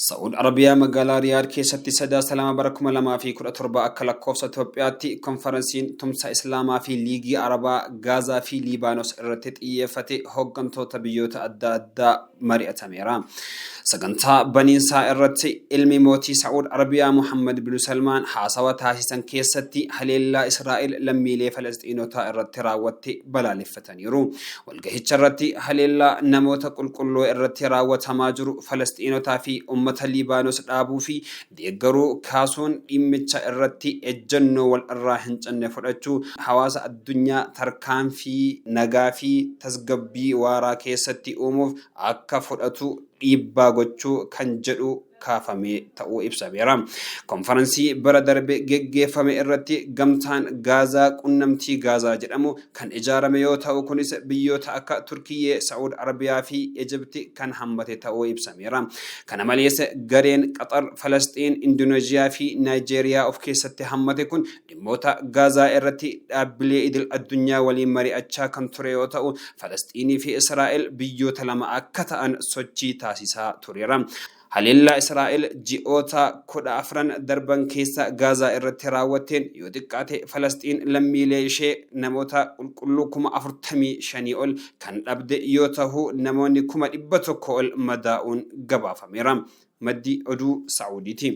Sa'uud Arabiyaa magaalaa Riyaad keessatti Sadaasa 2 bara 2017 akka lakkoofsa Itoophiyaatti konferensiin tumsa Islaamaa fi Liigii Arabaa Gaazaa fi Liibaanos irratti xiyyeeffate hooggantoota biyyoota adda addaa mari'atameera. Sagantaa baniinsaa irratti ilmi mootii Sa'uud Arabiyaa Muhammad bin Salmaan haasawa taasisan keessatti haleellaa Israa'el lammiilee Falasxiinotaa irratti raawwatte balaaleffataniiru. Walgahicha irratti haleellaa namoota qulqulluu irratti raawwatamaa jiru Falasxiinotaa fi ummata Liibaanos dhaabuu fi deeggaruu kaasuun dhimmicha irratti ejjennoo wal irraa hin cinne fudhachuu hawaasa addunyaa tarkaanfii nagaa fi tasgabbii waaraa keessatti uumuuf akka fudhatu dhiibbaa gochuu kan jedhu kaafamee ta'uu ibsameera. Konfaransii bara darbe geggeeffame irratti gamtaan Gaazaa qunnamtii Gaazaa jedhamu kan ijaarame yoo ta'u kunis biyyoota akka Turkiyyee, Sa'uud Arabiyaa fi Ijipti kan hammate ta'uu ibsameera. Kana malees gareen Qaxar, Falasxiin, Indooneeziyaa fi Naayijeeriyaa of keessatti hammate kun dhimmoota Gaazaa irratti dhaabbilee idil addunyaa waliin mari'achaa kan ture yoo ta'u Falasxiinii fi Israa'el biyyoota lama akka ta'an sochii taasisaa tureera. Haleellaa Israa'el ji'oota 14n darban keessa Gaazaa irratti raawwatteen yoo xiqqaate Falasxiin lammiilee ishee namoota qulqulluu 45,000 ol kan dhabde yoo tahu namoonni 100,000 ol madaa'uun gabaafameera. Maddi oduu Sa'uudiiti.